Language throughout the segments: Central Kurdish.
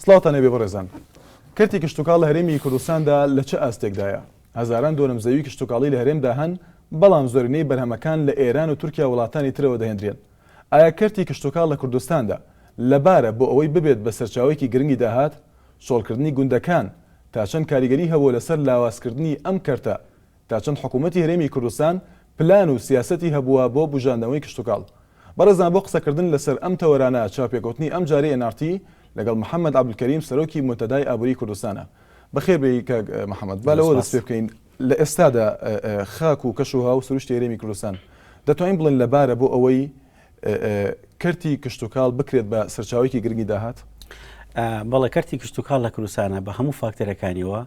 سڵاوتان لێبێ بەڕێزان. کەرتی کشتوکاڵ لە هەرێمی کوردستاندا لە چ ئاستێکدایە؟ هەزاران دۆنم زەوی کشتوکاڵی لە هەرێمدا هەن، بەڵام زۆرینەی بەرهەمەکان لە ئێران و تورکیا وڵاتانی ترەوە دەهێندرێن. ئایا کەرتی کشتوکاڵ لە کوردستاندا لەبارە بۆ ئەوەی ببێت بە سەرچاوەیەکی گرنگی داهات؟ چۆڵکردنی گوندەکان تا چەند کاریگەری هەبووە لەسەر لاوازکردنی ئەم کەرتە؟ تا چەند حکوومەتی هەرێمی کوردستان پلان و سیاسەتی هەبووە بۆ بوژاندنەوەی کشتوکاڵ؟ بەڕێزان بۆ قسەکردن لەسەر ئەم تەوەرانە چاوپێکەوتنی ئەم جارەی ئێن ئاڕ تی لەگەڵ محەمەد عەبدولکەریم سەرۆکی مونتەدای ئابووری کوردستانە. بەخێر بێی کاک محەمەد. با لەوە دەست پێ بکەین لە ئێستادا خاک و کەش و هەوا و سروشتی هەرێمی کوردستان دەتوانین بڵێین لەبارە بۆ ئەوەی کەرتی کشتوکاڵ بکرێت بە سەرچاوەیەکی گرنگی داهات؟ بەڵێ کەرتی کشتوکاڵ لە کوردستانە بە هەموو فاکتەرەکانیەوە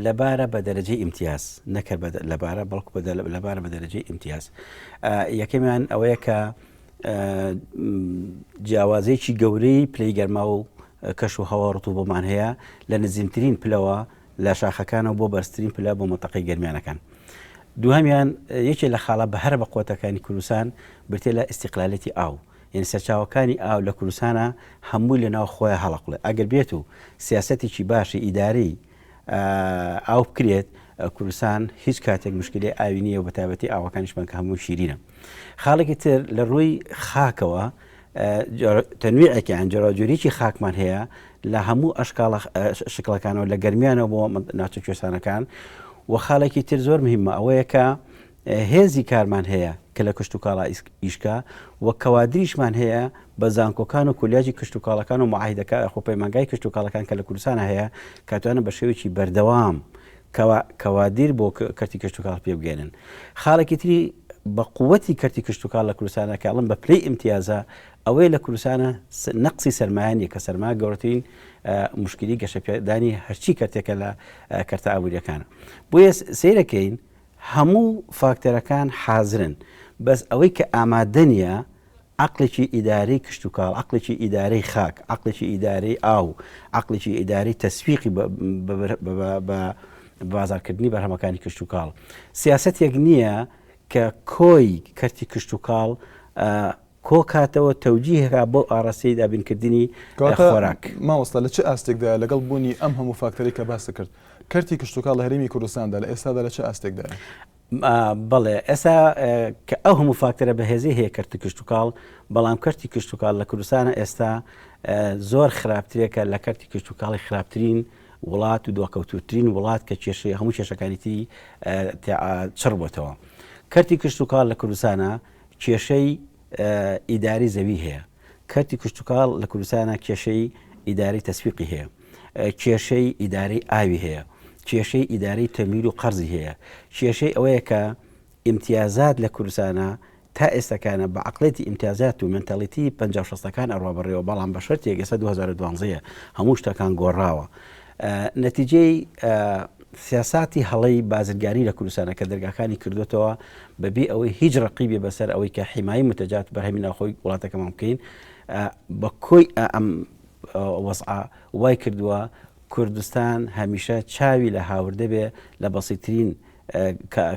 لەبارە بە دەرەجەی ئیمتیاز نەکەر لەبارە بەڵکو لەبارە بە دەرەجەی ئیمتیاز یەکەمیان ئەوەیە کە جیاوازێکی گەورەی پلەی گەرما و کەش و هەوا ڕتوبەمان هەیە لە نزیمترین پلەوە لە شاخەکانەوە بۆ بەرزترین پلە بۆ مەنتەقەی گەرمیانەکان. دووهەمیان یەکێ لە خاڵە بە هەرە بەقوەتەکانی کوردستان بریتیە لە ئیستیقلالێتی ئاو. یعنی سەرچاوەکانی ئاو لە کوردستانە هەمووی لە ناو خۆیان هەڵەقڵێ. ئەگەر بێت و سیاسەتێکی باشی ئیداری ئاو بکرێت کوردستان هیچ کاتێک مشکلی ئاوی نییە و بە تایبەتی ئاوەکانیشمان کە هەموو شیرینە. خاڵێکی تر لە ڕووی خاکەوە تەنویعێکیان جۆراوجۆریی خاکمان هەیە لە هەموو ئەشکاڵە شکڵەکانەوە لە گەرمیانەوە بۆ ناوچە کوێستانەکان و خاڵێکی تر زۆر مهمە ئەوەیە کە هێزی کارمان هەیە کە لە کشت و کاڵا ئیشکا و کەوادریشمان هەیە بە زانکۆکان و کۆلیاجی کشت و کاڵەکان و معاهدەکە خۆ پەیمانگای کشت و کاڵەکان کە لە کوردستانە هەیە کاتوانە بە شێوەیەکی بەردەوام کەوادیر بۆ کەرتی کشتوکاڵ پێ بگەێنن. خاڵێکی تری بە قوتی کەرتی کشتوکاڵ لە کوردستانە کە ئەڵم بە پلەی ئیمتیازە ئەوەیە لە کوردستانە نەقسی سەرمایە نیە کە سەرمایە گەورەترین مشکلی گەشەپێدانی هەرچی کەرتێکە لە کەرتە ئابووریەکانە. بۆیە سەیرەکەین هەموو فاکتەرەکان حازرن بەس ئەوەی کە ئامادە نیە عەقڵێکی ئیدارەی کشتوکاڵ، عەقڵێکی ئیدارەی خاک، عەقڵێکی ئیدارەی ئاو، عەقڵێکی ئیدارەی تەسویقی بە بازاڕکردنی بەرهەمەکانی کشتوکاڵ. سیاسەتێک نییە کە کۆی کەرتی کشتوکاڵ کۆکاتەوە تەوجیهکا بۆ ئاڕاستەی دابینکردنی خۆراک. مامۆستا لە چ ئاستێکدایە لەگەڵ بوونی ئەم هەموو فاکتەرەی کە باست کرد، کەرتی کشتوکاڵ لە هەرێمی کوردستاندا لە ئێستادا لە چ ئاستێکدایە؟ بەڵێ ئێستا کە ئەو هەموو فاکتەرە بەهێزی هەیە کەرتی کشتتوکاڵ بەڵام کەرتی کشتتوکاڵ لە کوردستانە ئێستا زۆر خراپترێکە لە کەرتی کشتتوکاڵی خراپترین وڵات و دواکەوتوترین وڵات کە کێشەی هەموو کێشەکانی تری چڕ بۆتەوە کەرتی کشتتوکاڵ لە کوردستانە کێشەی ئیداری زەوی هەیە کەرتی کشتتوکاڵ لە کوردستانە کێشەی ئیداری تەسویقی هەیە کێشەی ئیدارەی ئاوی هەیە، کێشەی ئیدارەی تەمویل و قەرزی هەیە، کێشەی ئەوەیە کە ئیمتیازات لە کوردستانا تا ئێستەکانە بە عەقڵێتی ئیمتیازات و مێنتاڵیتی پەنجا و شەستەکان ئەڕوا بەڕێوە بەڵام بە شەرتێک ئێستا 2012 یە هەموو شتەکان گۆڕاوە نەتیجەی سیاساتی هەڵەی بازرگانی لە کوردستانە کە دەرگاکانی کردوتەوە بەبێ ئەوەی هیچ ڕقیبێ بەسەر ئەوەی کە حیمایی متەجات بەرهەمی ناوخۆی وڵاتەکەمان بکەین بە کۆی ئەم وەزعە وای کردووە کوردستان هەمیشە چاوی لە هاوردە بێ لە بەسیترین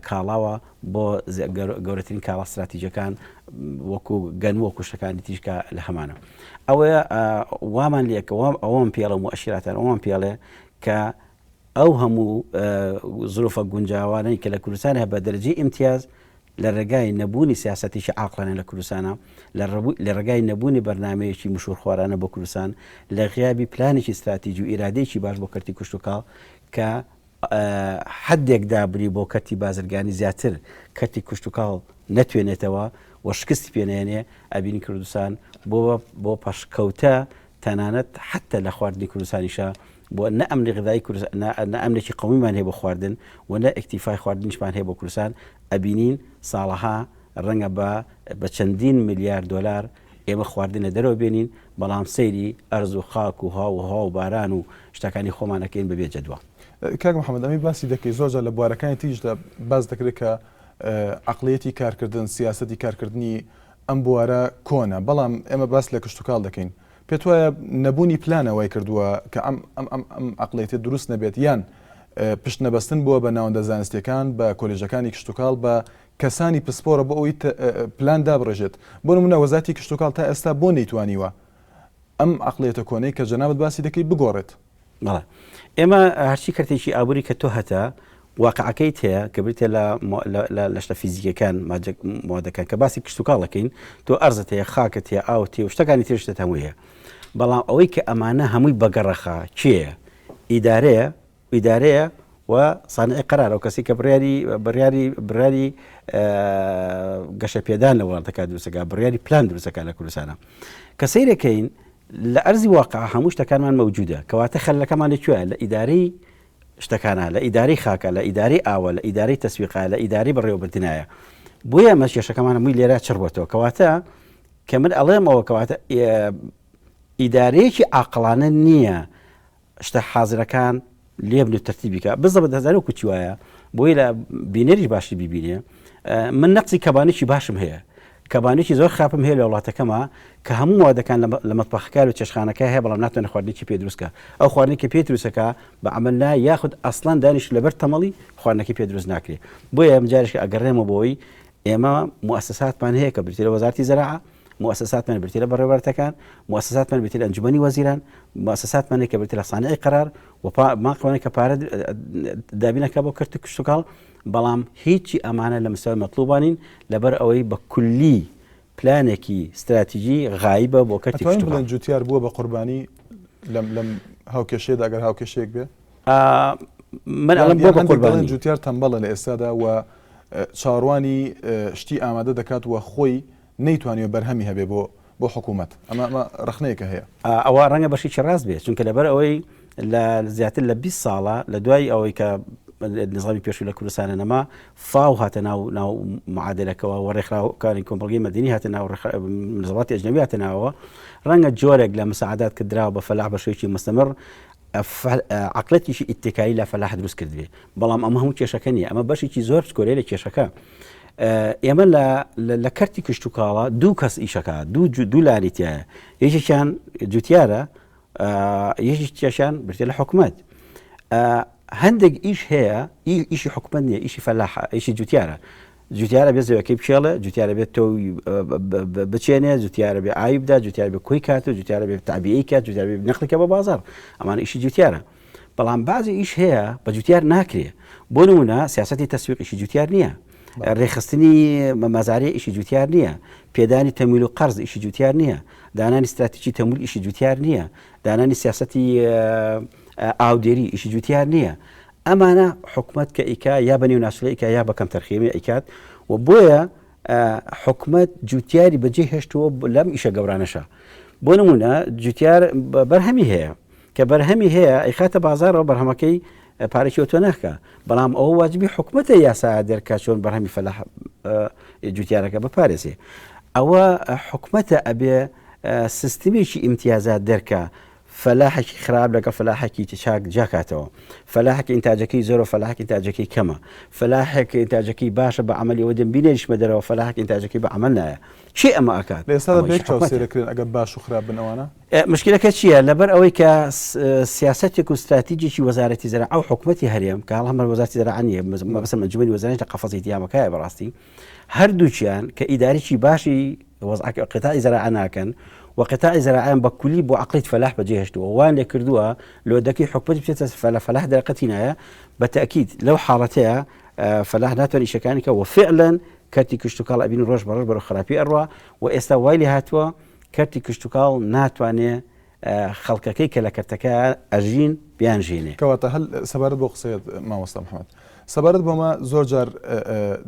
کاڵاوە بۆ گەورەترین کاڵا ستراتیجەکان وەکو گەنم وەکو شتەکانی تیشکە لە هەمانە ئەوەیە وامان لێکە وام ئەوەم پێڵم و ئەشیراتان ئەوەم پێڵێ کە ئەو هەموو زروفە گونجاوانەی کە لە کوردستان هەیە بە دەرەجەی ئیمتیاز لە ڕێگای نەبوونی سیاسەتێکی عاقڵانە لە کوردستانا، لە ڕێگای نەبوونی بەرنامەیەکی مشوورخوارانە بۆ کوردستان، لە غیابی پلانێکی ستراتیجی و ئیرادەیەکی باش بۆ کەرتی کشتوکاڵ کە حەدێک دابنی بۆ کەرتی بازرگانی زیاتر کەرتی کشتوکاڵ نەتوێنێتەوە و شکستی پێ نەیەنێ، ئەبینین کوردستان بۆ بۆ پەشکەوتە تەنانەت حەتتا لە خواردنی کوردستانیشا بۆ نە ئەمنی غذایی کوردستان نە ئەمنێکی قەومیمان هەیە بۆ خواردن و نە ئیکتیفای خواردنیشمان هەیە بۆ کوردستان ئەبینین ساڵەها ڕەنگە بە بە چەندین ملیار دۆلار ئێمە خواردن لە دەرەوە بێنین بەڵام سەیری ئەرز و خاک و هاو و هەوا و باران و شتەکانی خۆمان ئەکەین بەبێ جەدوا. کاک محمد ئەمەی باسی دەکەی زۆر جار لە بوارەکانی تریشدا باس دەکرێت کە عەقڵیەتی کارکردن سیاسەتی کارکردنی ئەم بوارە کۆنە، بەڵام ئێمە باس لە کشتوکاڵ دەکەین. پێتوایە نەبوونی پلانە وای کردووە کە ئەم ئەم ئەم ئەم عەقڵیەتە دروست نەبێت یان پشت نەبەستن بووە بە ناوەندە زانستیەکان، بە کۆلێژەکانی کشتوکاڵ، بە کەسانی پسپۆڕە بۆ ئەوەی پلان دابڕێژێت؟ بۆ نموونە وەزارەتی کشتوکاڵ تا ئێستا بۆ نەیتوانیوە؟ ئەم عەقڵیەتە کۆنەی کە جەنابت باسی دەکەی بگۆڕێت؟ بەڵێ ئێمە هەرچی کەرتێکی ئابووری کە تۆ هەتە واقعەکەیت هەیە کە بریتە لە لە شتە فیزیکەکان مادەکان کە باسی کشتتوکاڵەکەین تۆ ئەرزت هەیە خاکت هەیە ئاوت هەیە و شتەکانی ترشتت هەمووی هەیە بەڵام ئەوەی کە ئەمانە هەمووی بەگەڕەخا کێیە ئیدارەیە ئیدارەیە و سانعی قەرار ئەو کەسی کە بڕیاری بڕیاری بڕیاری گەشەپێدان لە وڵاتەکە دروستەکە بڕیاری پلان دروستەکە لە کوردستانە کە سەیرەکەین لە ئەرزی واقع هەموو شتەکانمان مەوجودە کەواتە خەلەکەمان لە کوێ لە ئیدارەی شتەکانە لە ئیدارەی خاکە لە ئیدارەی ئاوە لە ئیدارەی تەسویقە لە ئیدارەی بەڕێوەبردنایە بۆیە ئەمە کێشەکەمان هەمووی لێرە چڕبێتەوە کەواتە کە من ئەڵێمەوە کەواتە ئیدارەیەکی عاقڵانە نییە شتە حازرەکان لێبن و تەرتیبی کە بزەبت دەزانێت وەکو چی وایە بۆی لە بینەریش باشی ببینێ من نەقسی کەبانێکی باشم هەیە کەبانێکی زۆر خراپم هەیە لە وڵاتەکەمە کە هەموو موادەکان لە مەتبەخەکە و چێشخانەکە هەیە بەڵام ناتوانێت خواردنێکی پێ دروستکە ئەو خواردنی کە پێ دروستەکە بە عمل نا یاخود ئەسڵەن دانیش لەبەر تەمەڵی خواردنەکەی پێ دروست ناکرێ بۆیە ئەم جارێک ئەگەڕێمە بۆی ئێمە موسساتمان هەیە کە بریتە لە وەزارتی زراعە موئەسەساتمان بریتیە لە بەڕێوەبەرەتەکان، موئەسەساتمان بریتیە لە ئەنجومەنی وەزیران، موئەسەساتمان هەیە کە بریتیە لە سانعی قەرار و ماقوانێک کە پارە دابین ئەکا بۆ کەرتی کشتوکاڵ، بەڵام هیچی ئەمانە لە مستەوای مەتڵوبا نین لەبەر ئەوەی بە کولی پلانێکی ستراتیجی غایبە بۆ کەرتی ئەتوانین کشتوکاڵ. بڵێن جوتیار بووە بە قوربانی لەم لەم هاوکێشەیەدا ئەگەر هاوکێشەیەک بێ؟ من ئەڵێم بووە یان بە هەندێک دەڵێن قوربانی. جوتیار تەمبەڵە لە ئێستادا و چاوەڕوانی شتی ئامادە دەکات و خۆی نەیتوانیوە بەرهەمی هەبێ بۆ بۆ حکوومەت ئەمە ئەمە ڕەخنەیەکە هەیە. ئەوە ڕەنگە بەشێکی ڕاست بێت چونکە لەبەر ئەوەی لە زیاتر لە 20 ساڵە لە دوای ئەوەی کە نظامی پێشوو لە کوردستانە نەما فاو هاتە ناو ناو معادلەکەەوە و ڕێکخراوەکانی کۆمەڵگەی مەدەنی هاتە ناو منظماتی ئەجنەبی هاتە ناوەوە ڕەنگە جۆرێک لە مساعدات کە دراوە بە فەلاح بە شێوەیەکی مستمر عقلەتیشی ئیتکایی لە فەلاح دروست کردبێ بەڵام ئەمە هەموو کێشەکە نییە ئەمە بەشێکی زۆر بچکۆلەیە لە کێشەکە ئێمە لە کەرتی کشتتوکاڵە دوو کەس ئیشەکە دوو دوو لاری تایە یەکێکیان جوتیارە یەکێکیان برتێ لە حکومت هەندێک ئیش هەیە ئیشی حکومت نییە ئیشی فەلاح ئیشی جوتیارە جوتیارە بێ زەوەکەی بکێڵێ جوتیارە بێت تۆ بچێنێ جوتیارە بێ ئاوی بدا جوتیار بێ کۆی کات و جوتیارە بێ تابیعی کات جوتیار بێ نەقلکە بە بازار ئەمانە ئیشی جوتیارە بەڵام بەعزی ئیش هەیە بە جوتیار ناکرێ بۆ نمونە سیاستی تەسویق ئیشی جوتیار نییە ڕێخستنی مەزارێ ئیشی جوتیار نییە پێدانی تەمویل و قەرز ئیشی جوتیار نییە دانانی استراتیژی تەمویل ئیشی جوتیار نییە دانانی سیاستی ئاودێری ئیشی جوتیار نییە ئەمانە حکومت کە ئیکا یا بە نێو ناسلە ئیکا یا بە کەم تەرخێمی ئەیکات و بۆیە حکومت جوتیاری بەجێ هێشتووە لەم ئیشە گەورانەشە بۆ نمونە جوتیار بەرهەمی هەیە کە بەرهەمی هەیە ئەیخاتە بازاڕەوە بەرهەمەکەی پارێکی ئەوتۆ ناکا بەڵام ئەوە واجبی حکومەتە یاسا دەرکا چۆن بەرهەمی فەلاح جوتیارەکە بپارێزێ ئەوە حکومەتە ئەبێ سیستمێکی ئیمتیازات دەرکا فەلاحێکی خراپ لەگەڵ فەلاحێکی چاک جیاکاتەوە فەلاحێک ئینتاجەکەی زۆرە فەلاحێک ئینتاجەکەی کەمە فەلاحێک ئینتاجەکەی باشە بە عملی ئەوە دەم بینێریشمە دەرەوە فەلاحێک ئینتاجەکەی بە عمل نایە چی ئەمە ئەکات لە ئێستادا بە یەک چاو سەیرەکرێن ئەگەر باش و خراپ بن ئەوانە؟ مشکلەکە چییە؟ لەبەر ئەوەی کە سیاسەتێک و ستراتیجێکی وەزارەتی زەراعە و حکومەتی هەرێم کە هەڵ هەمەر وەزارەتی زەراعە نییە مەبەستم ئەنجومەنی وەزارەت لە قەفەزی دیامەکایە بەڕاستی هەردووکیان کە ئیدارێکی باشی وەزعەکە قیتاعی زەراعە ناکەن و قیتاعی زەراعیان بە کولی بۆ عقلیت فەلاح بەجێ هێشتووە وان لێ کردووە لۆدەکەی حکومەت بچێتە فەلا فەلاح دەرەقەتی نایە بە تەئکید لەو حاڵەتەیە فەلاح ناتوانێت ئیشەکانی کە وفعلا کەرتی کشتوکاڵ ئەبین ڕۆژ بە ڕۆژ بەرەو خراپی ئەڕوا و ئێستا وای لێ هاتووە کەرتی کشتوکاڵ ناتوانێ خەڵکەکەی کە لە کەرتەکە ئەژین بیانژێنێ. کەواتە هەل سەبارەت بۆ قسەیەت مامۆستا محمد سەبارەت بەمە زۆر جار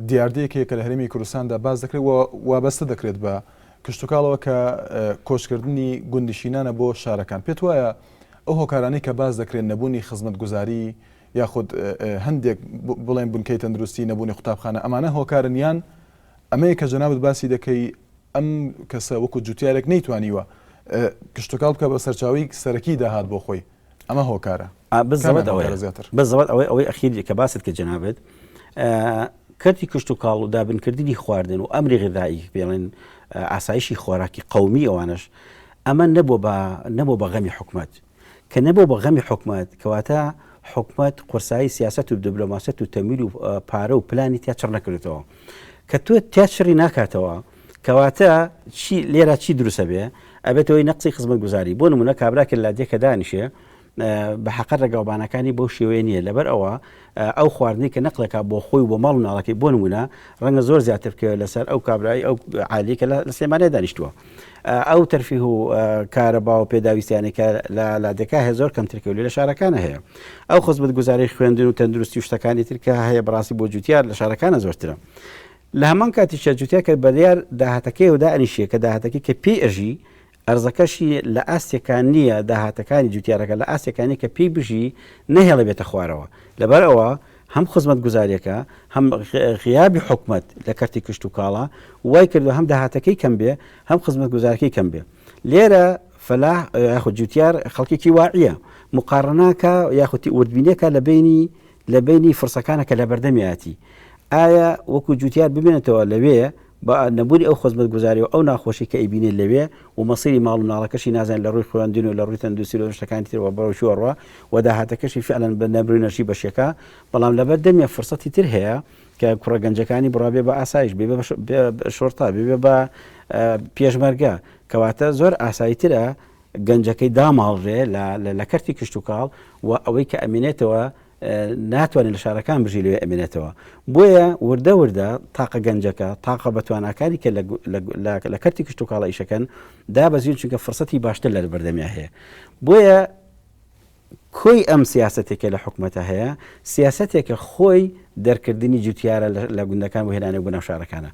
دیاردەیەک هەیە کە لە هەرێمی کوردستاندا باس دەکرێت و وابەستە دەکرێت بە کشتوکاڵەوە کە کۆچکردنی گوندنشینانە بۆ شارەکان پێت وایە ئەو هۆکارانەی کە باس دەکرێن نەبوونی خزمەتگوزاری یاخود هەندێک بڵێن بنکەی تەندروستی نەبوونی قوتابخانە ئەمانە هۆکارن یان ئەمەیە کە جەنابت باسی دەکەی ئەم کەسە وەکو جوتیارێک نەیتوانیوە کشتوکاڵ بکە بە سەرچاوەی سەرەکی داهات بۆ خۆی ئەمە هۆکارە بزەوت ئەوەیە زیاتر بزەوت ئەوەی ئەوەی ئەخیر کە باست کە جەنابێت کەرتی کشتوکاڵ و دابینکردنی خواردن و ئەمری غذایی پێڵێن ئاسایشی خۆراکی قومی ئەوانش ئەمە نەبوو بە نەبوو بە غەمی حکومت کە نەبوو بە غەمی حکومەت، کەواتە حکومەت قورسایی سیاسەت و دبلۆماسیەت و تەمویل و پارە و پلانی تیا چڕ نەکردێتەوە. کە تۆ تیا چڕی ناکاتەوە، کەواتە چی لێرە چی دروستە بێ؟ ئەبێتەوەی نەقسی خزمەتگوزاری بۆ نمونە کابرا کە لادێکە دانیشێ بە حەقە ڕێگاوبانەکانی بەو شێوەیە نییە لەبەر ئەوە ئەو خواردنی کە نەقلەکە بۆ خۆی و بۆ ماڵ مناڵەکەی بۆ نمونە ڕەنگە زۆر زیاتر بکەوێت لەسەر ئەو کابرای ئەو عالی کە لە سلێمانیا دانیشتووە ئەو تەرفیه و کارەبا و پێداویستیانەی کە لە لادێکا هەیە زۆر کەمتر کەولی لە شارەکانە هەیە ئەو خزمەتگوزاری خوێندن و تەندروستی و شتەکانی تر کە هەیە بەڕاستی بۆ جوتیار لە شارەکانە زۆرترە لە هەمان کاتیشا جوتیار کە بەدیار داهاتەکەی و دائەنیشێ کە داهاتەکەی کە پێی ئەژی ئەرزەکەشی لە ئاستێکان نییە داهاتەکانی جوتیارەکە لە ئاستێکانی کە پێی بژی نەهێڵە بێتە خوارەوە لەبەر ئەوە هەم خزمەتگوزاریەکە هەم غیابی حکومەت لە کەرتی کشتوکاڵە وای کردوە هەم داهاتەکەی کەم بێ هەم خزمەتگوزارەکەی کەم بێ لێرە فەلاح یاخود جوتیار خەڵکێکی واعیە مقارناکە یاخود وردبینێکە لە بینی لە بینی فرسەکانە کە لە بەردەمیاتی ئایا وەکو جوتیار بمێنێتەوە لەوێ بە نەبوونی ئەو خزمەتگوزاری و ئەو ناخۆشی کە ئەیبینێت لەوێ و مەسیری ماڵ و مناڵەکەشی نازانێت لە ڕووی خوێندن و لە ڕووی تەندروستی و لە شتەکانی ترەوە بەرەو کوێ ئەڕوا و داهاتەکەشی فعلەن بە نەبری و نەژی بەشێکە بەڵام لەبەر دەمیا فرسەتی تر هەیە کە کوڕە گەنجەکانی بڕا بێ بە ئاسایش بێ بە شۆرتا بێ بە پێشمەرگە کەواتە زۆر ئاساییترە گەنجەکەی داماڵرێ لە کەرتی کشتوکاڵ و ئەوەی کە ئەمێنێتەوە ناتوانێت لە شارەکان بژی لەوێ ئەمێنێتەوە بۆیە وردە وردە تاقە گەنجەکە تاقە بەتواناکانی کە لە کەرتی کشتوکاڵە ئیشەکەن دابەزین چونکە فرسەتی باشتر لە بەردەمیا هەیە بۆیە کۆی ئەم سیاسەتێکە لە حکومەتە هەیە سیاسەتێکە خۆی دەرکردنی جوتیارە لە گوندەکان بۆ هێنانەوە بۆ ناو شارەکانە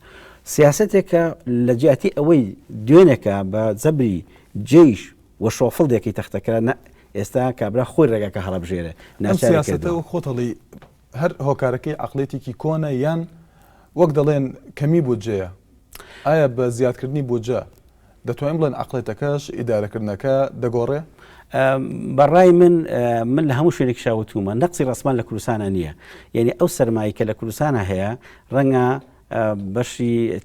سیاسەتێکە لە جیاتی ئەوەی دوێنێکە بە زەبری جەیش و شۆفڵ دێکەی تەختەکرا نە ئێستا کابرا خۆی ڕێگاکە هەڵەبژێرێ ئەم ناچاری سیاسەتە کردووە. وەک خۆت ئەڵێی هەر هۆکارەکەی عەقڵیەتێکی کۆنە یان وەک دەڵێن کەمی بودجەیە؟ ئایا بە زیادکردنی بودجە دەتوانین بڵێن عەقڵێتەکەش ئیدارەکردنەکە دەگۆڕێ؟ بە ڕای من من لە هەموو شوێنێکیشا وتوومە نەقسی ڕەسمان لە کوردستانا نییە یعنی ئەو سەرمایەی کە لە کوردستانا هەیە ڕەنگە بەشی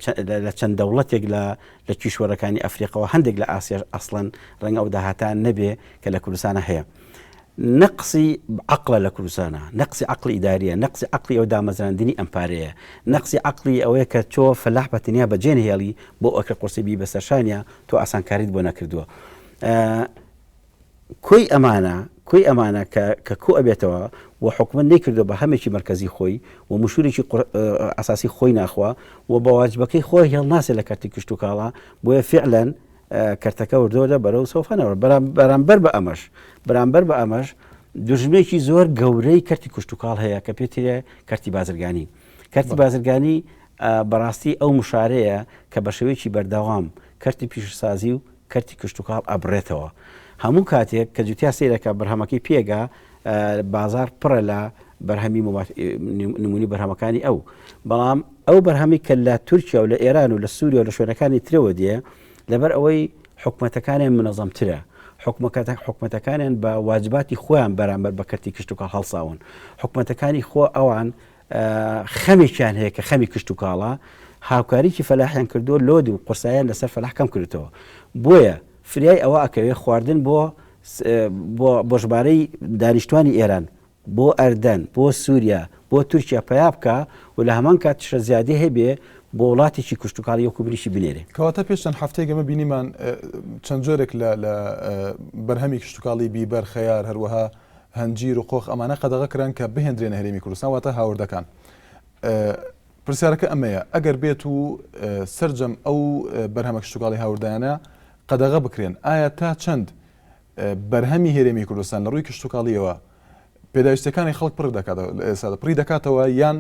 لە چەند دەوڵەتێک لە لە کیشوەرەکانی ئەفریقەوە هەندێک لە ئاسیاش ئەسڵەن ڕەنگە ئەو داهاتان نەبێ کە لە کوردستانە هەیە. نەقسی عەقڵە لە کوردستانە، نەقسی عەقڵی ئیداریە، نەقسی عەقڵی ئەو دامەزراندنی ئەم پارەیە، نەقسی عەقڵی ئەوەیە کە تۆ فەلاح بە تەنیا بەجێ نەهێڵی بۆ ئەکرە قورسی بی بەسەر شانیا تۆ ئاسانکاریت بۆ نەکردووە. کۆی ئەمانە کۆی ئەمانە کە کە کۆ ئەبێتەوە و حکومەت نەیکردووە بە هەمێکی مەرکەزی خۆی و مشوورێکی ئەساسی خۆی ناخوا و بە واجبەکەی خۆی هێڵناسێ لە کەرتی کشتوکاڵا بۆیە فعلەن کەرتەکە وردەوردە بەرەو سۆفەنەوە بەرامبەر بە ئەمەش بەرامبەر بە ئەمەش دوژمێکی زۆر گەورەی کەرتی کشتوکاڵ هەیە کە پێترێ کەرتی بازرگانی کەرتی بازرگانی بەڕاستی ئەو مشارەیە کە بە شێوەیەکی بەردەوام کەرتی پیشەسازی و کەرتی کشتوکاڵ ئەبڕێتەوە. هەموو کاتێک کە جوتیار سەیرەکا بەرهەمەکەی پێگا بازاڕ پڕە لە بەرهەمی نمونی بەرهەمەکانی ئەو بەڵام ئەو بەرهەمی کە لە تورکیا و لە ئێران و لە سووریا و لە شوێنەکانی ترەوە دێ لەبەر ئەوەی حکومەتەکانیان منەزەمترە حکومەتەکانیان بە واجباتی خۆیان بەرامبەر بە کەرتی کشتتوکاڵ هەڵساون حکومەتەکانی خۆ ئەوان خەمێکیان هەیە کە خەمی کشتوکاڵە، هاوکاریی فەلاحیان کردووە، لۆد و قورساییان لەسەر فەلاح کەم کردووەتەوە. بۆیە فریای ئەوە ئەکەوێ خواردن بۆ بۆ بۆ ژمارەی دانیشتوانی ئێران، بۆ ئەردەن، بۆ سووریا، بۆ تورکیا پەیا بکا و لە هەمان کات تشە زیادەی هەبێ بۆ وڵاتێکی کشتوکاڵی وەکوو منیشی بنێرێ. کەواتە پێش چەند هەفتەیەک ئێمە بینیمان چەند جۆرێک لە لە بەرهەمی کشتوکاڵی بیبەر، خەیار، هەروەها هەنجیر و قۆخ ئەمانە قەدەغە کران کە بهێندرێنە هەرێمی کوردستان واتە هاوردەکان. پرسیارەکە ئەمەیە ئەگەر بێت و سەرجەم ئەو بەرهەمە کشتوکاڵی هاوردانە قەدەغە بکرێن ئایا تا چەند بەرهەمی هەرێمی کوردستان لە ڕووی کشتوکاڵیەوە پێداویستەکانی خەڵک پڕ دەکاتەوە لە ئێستادا پڕی دەکاتەوە یان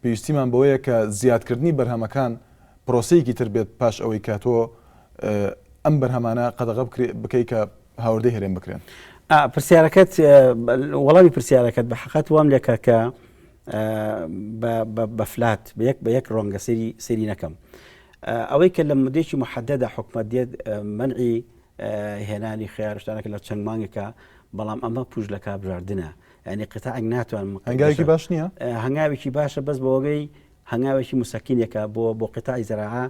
پێویستیمان بەوەیە کە زیادکردنی بەرهەمەکان پرۆسەیەکی تر بێت پاش ئەوەی کە تۆ ئەم بەرهەمانە قەدەغە بکەی کە هاوردەی هەرێم بکرێن. پرسیارەکەت وەڵامی پرسیارەکەت بە حەقەت وام لێکا کە بە فلات بە یەک بە یەک ڕۆنگە سری سری نەکەم ئەوەی کە لە مدێکی محددە حکومت دێت منعی هێنانی خیارشتانەکە لە چەند مانگێکە بەڵام ئەمە پوش لە کابژاردنە ینی قطاعێک ناتوانم هەنگاوێکی باش نییە هەنگاوێکی باشە بەس بۆگەی هەنگاوێکی موسەکینێکە بۆ بۆ قیتاعی زەراعە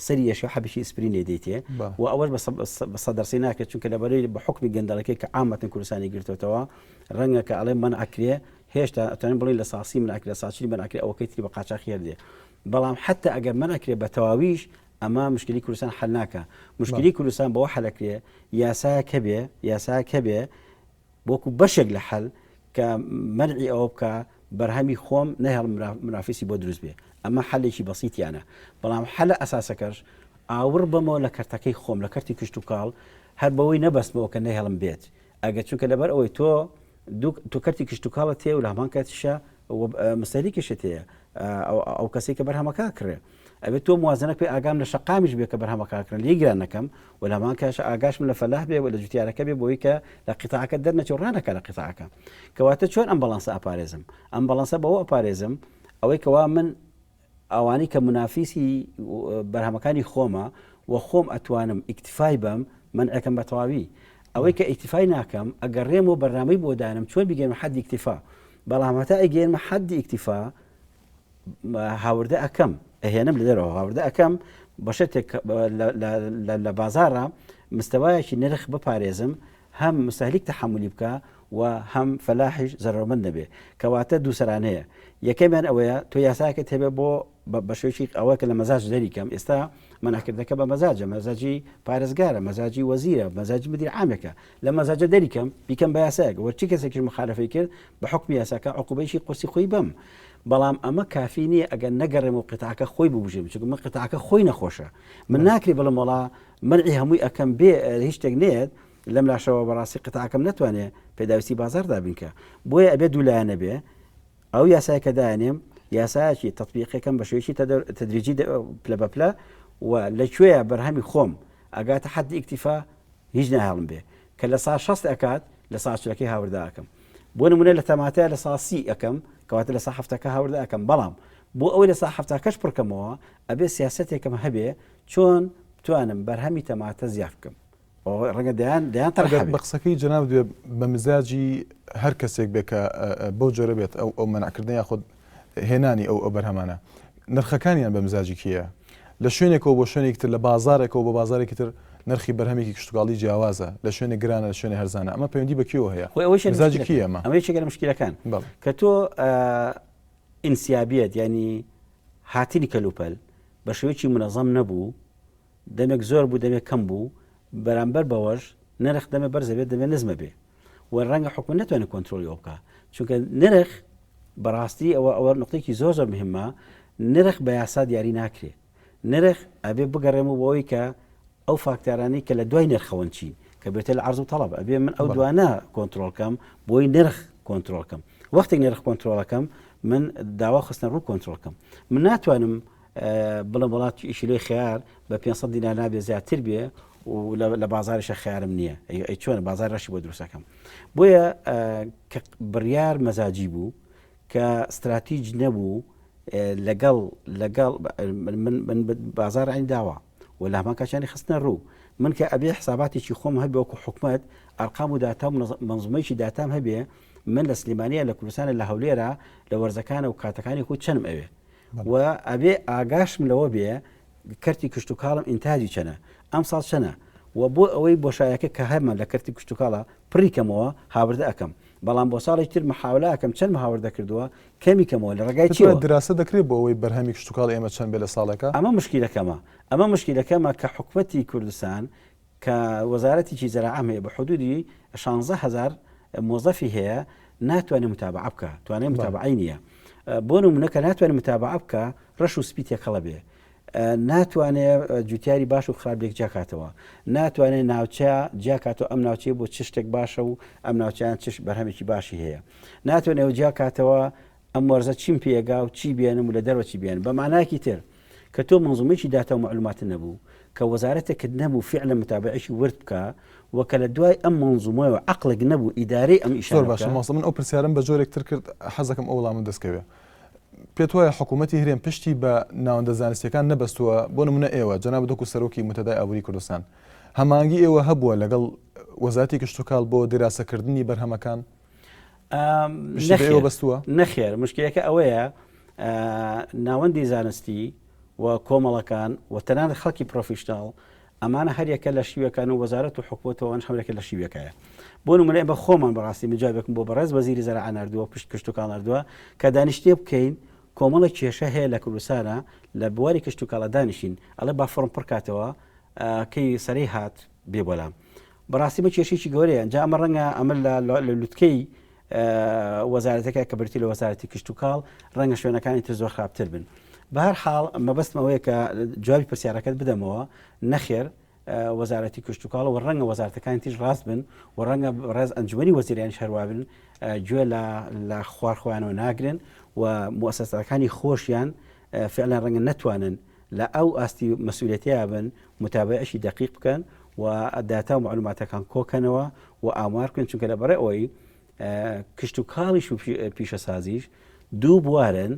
سەری یەشێ حەبێکی ئیسپرین لێ دێتێ و ئەوەش بە سەدەرسی ناکرێت چونکە لەبەرەی بە حکمی گەندەڵەکەی کە عامەتەن کوردستانی گرتوتەوە ڕەنگە کە ئەڵێ من ئەکرێ هێشتا ئەتوانین بڵێن لە ساسی من ئەکرێ ساچری من ئەکرێ ئەوەکەی تری بە قاچاخی هەردێ بەڵام حتا ئەگەر من ئەکرێ بە تەواویش. ئەمە مشکلی کوردستان حل ناکە مشکلی کوردستان بەوە حلەکرێ یاسایەک هەبێ یاسایەک هەبێ وەکو بەشێک لە حەل کە مەنعی ئەوە بکا بەرهەمی خۆم نەهێڵم منافیسی بۆ دروست بێ ئەمە حەلێکی بەسیتیانە بەڵام حەلە ئەساسەکەش ئاوڕ بەمەوە لە کەرتەکەی خۆم لە کەرتی کشتوکاڵ هەر بەوەی نەبەستمەوە کە نەهێڵم بێت ئەگەر چونکە لەبەر ئەوەی تۆ تۆ کەرتی کشتوکاڵت هەیە و لە هەمان کاتیشا مستەهلیکیشت هەیە ئەو کەسێک کە بەرهەمەکە کڕێ ئەبێت تۆ موازنە پێ ئاگام لە شەقامیش بێ کە بەرهەمەکە کڕن لێ گران نەکەم و لە هەمان کاش ئاگاشم لە فەلاح بێ و لە جوتیارەکە بێ بۆی کە لە قیتاعەکە دەرنەچێ و ڕانەکە لە قیتاعەکە کەواتە چۆن ئەم بەڵانسە ئەپارێزم ئەم بەڵانسە بەوە ئەپارێزم ئەوەی کەوا من ئەوانەی کە مونافیسی بەرهەمەکانی خۆمە و خۆم ئەتوانم ئیکتفای بەم مەنعەکەم بە تەواوی ئەوەی کە ئیکتفای ناکەم ئەگەڕێم و بەرنامەی بۆ دانم چۆن بیگەنمە حەدی ئیکتفا بەڵام هەتا ئەگەێنمە حەدی ئیکتفا هاوردە ئەکەم ئەهێنم لە دەرەوە هاوردە ئەکەم بە شتێک لە بازارە مستەوایەکی نرخ بپارێزم هەم مستهلیک تەحەمولی بکا و هەم فەلاحیش زەرەرمەند نەبێ. کەواتە دووسەرانەیە. یەکەمیان ئەوەیە تۆ یاسایەکت هەبێ بۆ بە شێوەیەکی ئەوە کە لە مەزاج دەری کەم ئێستا مەنعکردنەکە بە مەزاجە مەزاجی پارێزگارە مەزاجی وەزیرە مەزاجی مدیر عامێکە لە مەزاجە دەری کەم بیکەم بە یاسایەک وەرچی کەسێکیش مخالفەی کرد بە حوکمی یاساکە عقوبەیەکی قورسی خۆی بەم بەڵام ئەمە کافی نییە ئەگەر نەگەڕێم و قیتعەکە خۆی ببژێم چونکە من قیتعەکە خۆی نەخۆشە من ناکرێ بڵێم وەڵا مەنعی هەمووی ئەکەم بێ هیچ شتێک نێت لەم لاشەوە بەڕاستی قیتعەکەم نەتوانێ پێداویستی بازار دابین کە بۆیە ئەبێ دوو لایەنە بێ ئەو یاسای کە دانێم یاسایەکی تەطبیقەکەم بە شێوەیەکی تدریجی پلە بە پلە و لە کوێیە بەرهەمی خۆم ئەگاتە حەدی ئیکتیفا هیچ ناهێڵم بێ کە لە سا 60 ئەکات لە سا چلەکەی هاوردە ئەکەم بۆ نمونە لە تەماتە لە سا سی ئەکەم کەواتە لە سا هەفتەکە هاوردە ئەکەم بەڵام بۆ ئەوەی لە سا هەفتاکەش پڕکەمەوە ئەبێ سیاسەتێکم هەبێ چۆن بتوانم بەرهەمی تەماتە زیاد بکەم ڕەنگە دەیان دەیان تەرح ئەگەر هەبێ. بە قسەکەی جەنابت بێ بە مزاجی هەر کەسێک بێ کە بەو جۆرە بێت ئەو ئەو مەنعکردنە یاخود هێنانی ئەو ئەو بەرهەمانە نرخەکانیان بە مزاجی کێیە؟ لە شوێنێکەوە بۆ شوێنێکی تر لە بازاڕێکەوە بۆ بازاڕێکی تر نرخی بەرهەمێکی کشتوکاڵی جیاوازە لە شوێنێک گرانە لە شوێنێ هەرزانە ئەمە پەیوەندی بە کێوە هەیە؟ خۆی ئەوەیشە مزاجی مشکلەکە کێیە ئەمە؟ ئەمە یەکێکە لە مشکلەکان بەڵێ. کە تۆ ئینسیابیەت یانی هاتنی کەلوپەل بە شێوەیەکی منەزەم نەبوو دەمێک زۆر بوو دەمێک کەم بوو، بەرامبەر بەوەش نرخ دەمێ بەرزە بێت دەمێ نزمە بێ و ڕەنگە حکومەت نەتوانێت کۆنترۆڵی ئەو بکا چونکە نرخ بەڕاستی ئەوە ئەوە نقطێکی زۆر زۆر مهمە نرخ بە یاسا دیاری ناکرێ نرخ ئەبێ بگەڕێم و بۆی کە ئەو فاکتەرانەی کە لە دوای نرخەوەن چین کە بێتە لە عرض و تەڵەب ئەبێ من ئەو دوانە کۆنترۆڵکەم بۆی نرخ کۆنترۆڵکەم وەختێک نرخ کۆنترۆڵەکەم من داوا خستنە ڕوو کۆنترۆڵکەم من ناتوانم بڵێم وڵات کیلۆی خەیار بە 500 دینار نابێ زیاتر بێ و لە بازاریشە خەیارم نییە ئەی چۆن بازار ڕەشی بۆ دروستەکەم بۆیە کە بڕیار مەزاجی بوو کە ستراتیج نەبوو لەگەڵ لەگەڵ من بازار عین داوا و لە هەمان کاچانی خستنە ڕوو من کە ئەبێ حساباتێکی خۆم هەبێ وەکو حکومت ئەرقام و داتا و منزومەیەکی داتام هەبێ من لە سلێمانیە لە کوردستانە لە هەولێرە لە وەرزەکانە و کاتەکانی خۆی چەنم ئەوێ و ئەبێ ئاگاشم لەوە بێ کەرتی کشتوکاڵم ئینتاجی چەنە ئەمساڵ چەنە و بۆ ئەوەی بۆشایەکە کە هەمە لە کەرتی کشتوکاڵە پڕی کەمەوە هاوردە ئەکەم بەڵام بۆ ساڵێکی تر محاولە ئەکەم چەند هاوردە کردووە کەمی کەمەوە لە ڕێگای چیەوە دراسە دەکرێت بۆ ئەوەی بەرهەمی کشتوکاڵی ئێمە چەند بێ لە ساڵێکا؟ ئەمە مشکیلەکەمە ئەمە مشکیلەکەمە کە حکومەتی کوردستان کە وەزارەتێکی زەراعەم هەیە بە حدودی 16 هەزار مۆزەفی هەیە ناتوانێت متابعە بکە توانای متابعەی نییە بۆ نمونە کە ناتوانێت متابعە بکە ڕەش و سپی تێکەڵە بێ ناتوانێت جوتیاری باش و خراپ لێک جیاکاتەوە ناتوانێت ناوچە جیاکاتەوە ئەم ناوچەیە بۆ چ شتێک باشە و ئەم ناوچیان چش بەرهەمێکی باشی هەیە ناتوانێت جیاکاتەوە ئەم وەرزە چیم پێگا و چی بێنم و لە دەرەوە چی بێنم بە مانایەکی تر کە تۆ مەنزومەیەکی داتا و مەعلوماتت نەبوو کە وەزارەتێکت نەبوو فیعلەن متابەعەیەکی ورد بکا و کە لە دوای ئەم مەنزومەوە عەقڵێک نەبوو ئیدارەی ئەم زۆر ئیشانە باشە بکا. مامۆستا من ئەو پرسیارەم بە جۆرێک تر کرد حەزەکەم ئەو وەڵامەم دەست کەوێ پێت وایە حکوومەتی هەرێم پشتی بە ناوەندە زانستیەکان نەبەستووە بۆ نمونە ئێوە جەنابت وەکو سەرۆکی مونتەدای ئابووری کوردستان هەماهەنگی ئێوە هەبووە لەگەڵ وەزارەتی کشتوکاڵ بۆ دیراسەکردنی بەرهەمەکان؟ پشتی بە ئێوە بەستووە؟ نەخێر مشکلەکە ئەوەیە ناوەندی زانستی و کۆمەڵەکان و تەنانەت خەڵکی professional ئەمانە هەریەکە لە شیوەکان و وەزارەت و حکوومەتەوەن هەمرەکە لە شیوەکەیە بۆ نمونە ئێمە خۆمان بەڕاستی مجابێکم بۆ بەڕێز وەزیری زەرع ناردووە پشت کشتوکاڵ ناردووە کە دانیشتێ بکەین کۆمەڵێک کێشە هەیە لە کوردستانە لە بواری کشتوکاڵە دانیشین ئەڵێ با فۆرم پڕکاتەوە کەی سەرەی هات بێ بۆلام بەڕاستی بە کێشێکی گەورەیە جا ئەمە ڕەنگە ئەمە لە لوتکەی وەزارەتەکە کە برتی لە وەزارەتی کشتتوکاڵ ڕەنگە شوێنەکانی تر زۆر خراپتر بن بە هەر حاڵ مەبەستم ئەوەیە کە جوابی پرسیارەکەت بدەمەوە نەخێر وەزارەتی کشتتوکاڵ و ڕەنگە وەزارەتەکانی تیش ڕاست بن و ڕەنگە ڕێز ئەنجومی وەزیرانیش هەروە بن گوێ لە خوار خۆیانەوە ناگرن و موسەسەکانی خۆشیان فعلا ڕەنگە نەتوانن لە ئەو ئاستی مەسئولیەتەیا بن متابەعەشی دەقیق بکەن و داتا و معلوماتەکان کۆکەنەوە و ئامار بکەن چونکە لە بەڕێ ئەوەی کشت و کاڵیش و پیشەسازیش دوو بوارن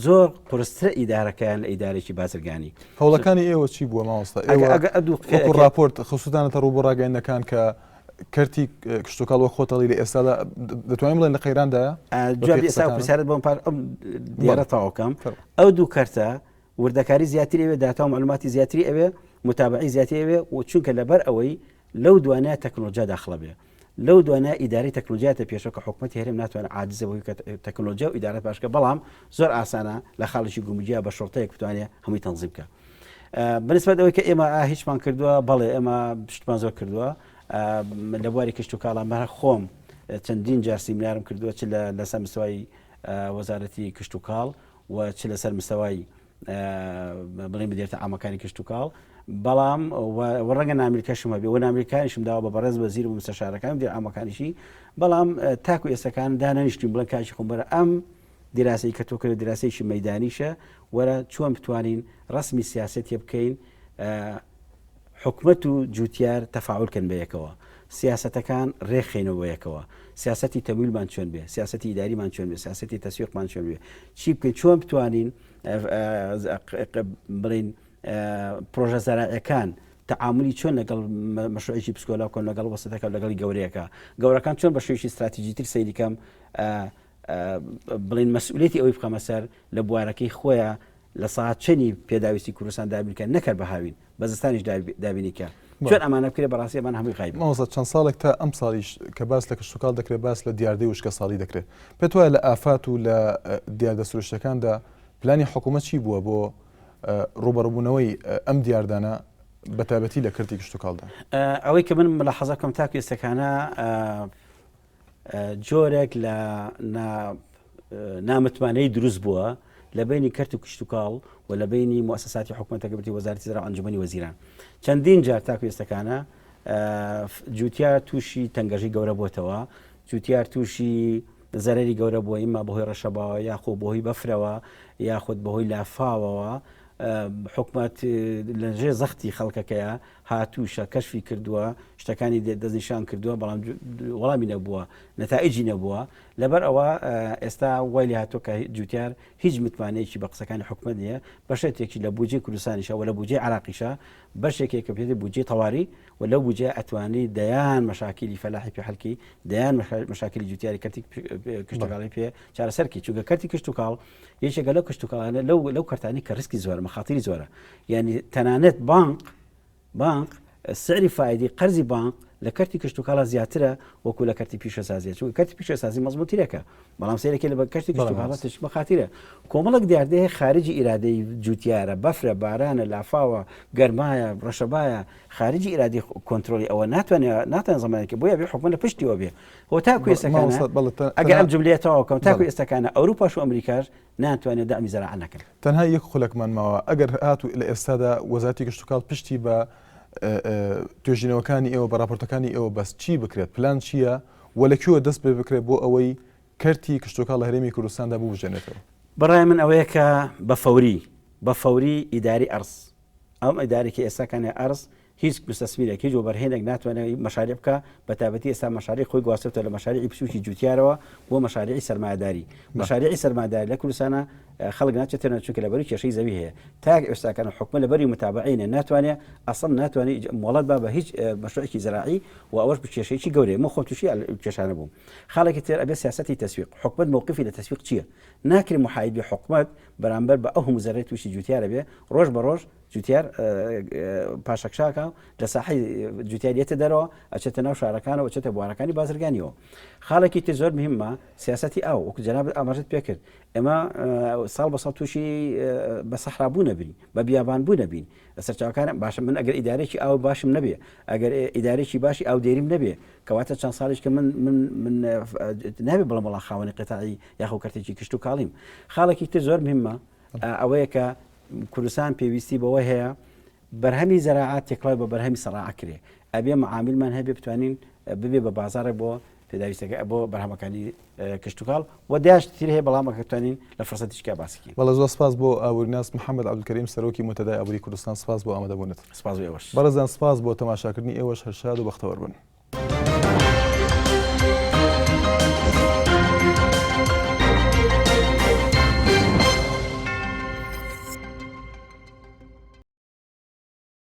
زۆر قورسترە ئیدارەکەیان لە ئیدارێکی بازرگانی. هەوڵەکانی ئێوە چی بووە مامۆستا؟ ئێوە وەکو ڕاپۆرت خستوتانەتە ڕوو بۆ ڕاگەیاندنەکان کە کەرتی کشتوکاڵ وەک خۆت ئەڵێی لە ئێستادا دەتوانین بڵێن لە قەیراندایە؟ جوابی ئێستا ئەو پرسیارت بۆم پار ئەم دیارە تەواوکەم ئەو دوو کەرتە وردەکاری زیاتری ئەوێ داتا و معلوماتی زیاتری ئەوێ متابعی زیاتری ئەوێ و چونکە لەبەر ئەوەی لەو دوانە تەکنۆلۆژیا داخڵە بێ لەو دوانە ئیداری تەکنۆلۆژیاتە پێشەوە کە حکوومەتی هەرێم ناتوانێت عاجزە بۆی کە تەکنۆلۆژیا و ئیدارەت باشکە بەڵام زۆر ئاسانە لە خاڵێکی گومرگیا بە شۆڕتەیەک بتوانێت هەمووی تەنزیم بکە بەنسبەت ئەوەی کە ئێمە هیچمان کردووە بەڵێ ئێمە شتمان زۆر کردووە لە بواری کشت و کاڵا مەرە خۆم چەندین جار سیمینارم کردووە چ لەسەر مستەوای وەزارەتی کشت و کاڵ و چ لەسەر مستەوای بڵێن بدێتە ئامەکانی کشت و کاڵ بەڵام ڕەنگە نامیلکەشم هەبێ و نامیلکانیشم داوە بە بەڕێز وەزیر و مستەشارەکان دێ ئامەکانیشی بەڵام تاکو ئێستەکان دانەنیشتین بڵێن کاکی خۆم بەرە ئەم دیراسەی کە تۆ کردت دیراسەیەکی مەیدانیشە وەرە چۆن بتوانین ڕەسمی سیاسەتێ بکەین حکومەت و جوتیار تەفاعول کەن بە یەکەوە سیاسەتەکان ڕێکخەینەوە بە یەکەوە سیاسەتی تەمویلمان چۆن بێ سیاسەتی ئیداریمان چۆن بێ سیاسەتی تەسویقمان چۆن بێ چی بکەین چۆن بتوانین بڵین پرۆژە زەراعەکان تعاملی چۆن لەگەڵ مەشروعێکی بچکۆلا کۆن لەگەڵ وەسەتەکە لەگەڵی گەورەیەەکە گەورەکان چۆن بە شێوەیەکی استراتیژیتر سەیریکەم بڵێن مەسئولێتی ئەوەی بخەمە سەر لە بوارەکەی خۆیان لە ساعت چەنی پێداویستی کوردستان دابین کە نەکەر بە هاوین بە زستانیش دابینی کە چۆن ئەمانە بکرێ بەڕاستی ئەمان هەمووی غایب مامۆستا چەند ساڵێک تا ئەم ساڵیش کە باس لە کشتوکاڵ دەکرێت باس لە دیاردەی وشکە ساڵی دەکرێت پێت وایە لە ئافات و لە دیاردە سروشتەکاندا پلانی حکوومەت چی بووە بۆ ڕوبەڕبوونەوەی ئەم دیاردانە بە تایبەتی لە کەرتی کشتوکاڵدا؟ ئەوەی کە من ملاحەزە بکەم تاکو ئێستەکانە جۆرێک لە نامتمانەی دروست بووە لە بینی کەرت و کشتتوکاڵ و لە بینی موسساتی حکوومەتەکە بتی وەزارەتی زرا ئەنجومەنی وەزیران چەندین جار تاکو ئێستەکانە جوتیار تووشی تەنگەژی گەورە بۆتەوە جوتیار تووشی زەرری گەورە بووە ئیما بەهۆی ڕەشەباوە یاخۆ بەهۆی بەفرەوە یاخود بەهۆی لافاوەوە حکومت لەژێ زەختی خەڵکەکەیە هاتووشە کەشفی کردووە، شتەکانی دەستنیشان کردووە، بەڵام وەڵامی نەبووە، نەتائیجی نەبووە، لەبەر ئەوە ئێستا وای لێ هاتووە کە جووتیار هیچ متمانەیەکی بە قسەکانی حکومەت نییە، بەشێتێکی لە بودجەی کوردستانیشە و لە بودجەی عێراقیشە بەشێکێک کە پێ بودجەی تەواری و لەو بودجەیە ئەتوانی دەیان مەشاکیلی فەلاحی پێ حەلکی، دەیان مەشاکیلی جووتیاری کەرتی کشتوکاڵی پێ چارەسەرکی، چونکە کەرتی کشتوکاڵ یەکێکە لەو کشتوکاڵانە لەو لەو کەرتانی کە ڕیسکی زۆرە مەخاتری زۆرە یعنی تەنانەت بانق بانق سعری فایدی قەرزی بانق لە کەرتی کشتتوکاڵە زیاترە وەکو لە کەرتی پیشەسازیە چونکە کەرتی پیشەسازی مەزموترێکە بەڵام سەیرەکە لە کەرتی کشتتوکاڵە تش مەخاتیرە کۆمەڵک دیاردەیە خارجی ئیرادەی جوتیارە بەفرە بارانە لافاوە گەرمایە ڕەشەبایە خارجی ئیرادی کۆنتترۆلی ئەوە ناتوانێت ناتوانێت زمانێکی بۆیە بێ حکومە لە پشتیەوە بێ هۆ تاکو ئێستەکانە ئەگەر ئەم جملەیە تەواو کەم تاکو ئێستەکانە ئەوروپاش و ئەمریکاش ناتوانێت دەعمی زەراعە نەکەن. تەنها یەک خولەکمان ماوە ئەگەر هاتوو لە ئێستادا وەزارەتی کشتوکاڵ پشتی بە توێژینەوەکانی ئێوە بە راپۆرتەکانی ئێوە بەست چی بکرێت پلان چییە و لە کوێوە دەست پێ بکرێت بۆ ئەوەی کەرتی کشتوکاڵ لە هەرێمی کوردستاندا ببوژێنێتەوە؟ بەڕای من ئەوەیە کە بە فەوری بە فەوری ئیداری ئەرز ئەم ئیدارێکی ئێستاکانە ئەرز هیچ موستەسمیرێک، هیچ وەبەرهێنێک ناتوانێت مەشاریع بکا، بەتایبەتی ئێستا مەشاریع خۆی گواستۆتەوە لە مەشاریعی بچووکی جووتیارەوە بۆ مەشاریعی سەرمایەداری. مەشاریعی سەرمایەداری لە کوردستانا خەڵک ناچێتە ناو چونکە لەبەری کێشەی زەوی هەیە. تاک ئێستاکان حکومە لەبەری متابەعەی نیە ناتوانێ ئەسڵەن ناتوانێ مۆڵەت با بە هیچ مەشروعێکی زەراعی و ئەوەش کێشەیەکی گەورەیە. من خۆم تووشی ئەو کێشانە بووم. خاڵێکی تر ئەبێ سیاسەتی تەسویق، حکومەت مەوقفی لە تەسویق چییە؟ ناکرێ محاید بێ حکومەت بەرامبەر بە ئەو هەموو زەرەرەی تووشی جووتیار ئەبێ ڕۆژ بە ڕۆژ. جوتیار پاشەکشاکە لە ساحی جوتیار یەتە دەرەوە ئەچێتە ناو شارەکانەوە چێتە بوارەکانی بازرگانیەوە. خاڵێکی تر زۆر مهمە سیاسەتی ئاو وەکو جەنابت ئاماژەت پێکرد ئێمە ساڵ بە ساڵ تووشی بە سەحرابوو نەبین بە بیابان بوو نەبین سەرچاوەکان باشە من ئەگەر ئیدارێکی ئاو باشم نەبێ ئەگەر ئیدارێکی باشی ئاودێریم نەبێ کەواتە چەند ساڵیش کە من من من نابێ بڵم وڵا خاوەنی قەتعی یاخۆ کەرتێکی کشت و کاڵیم خاڵێکی تر زۆر مهمە ئەوەیە کە کوردستان پێویستی بەوە هەیە بەرهەمی زەراعەت تێکڵاو بە بەرهەمی سەڕاعە کرێ ئەبێ معامیلمان هەبێ بتوانین ببێ بە بازاڕێک بۆ پێداویستەکە بۆ بەرهەمەکانی کشتوکاڵ و دەیان شتی تر هەیە بەڵام ئەگەر توانین لە فرسەتیشکا باسی کەین. بەڵێ زۆر سپاس بۆ ئابووریناس محەمەد عەبدولکەریم سەرۆکی مونتەدای ئابووری کوردستان سپاس بۆ ئامادەبوونت. سپاس بۆ ئێوەش. بەڕێزان سپاس بۆ تەماشاکردنی ئێوەش هەر شاد و بەختەوەر بن.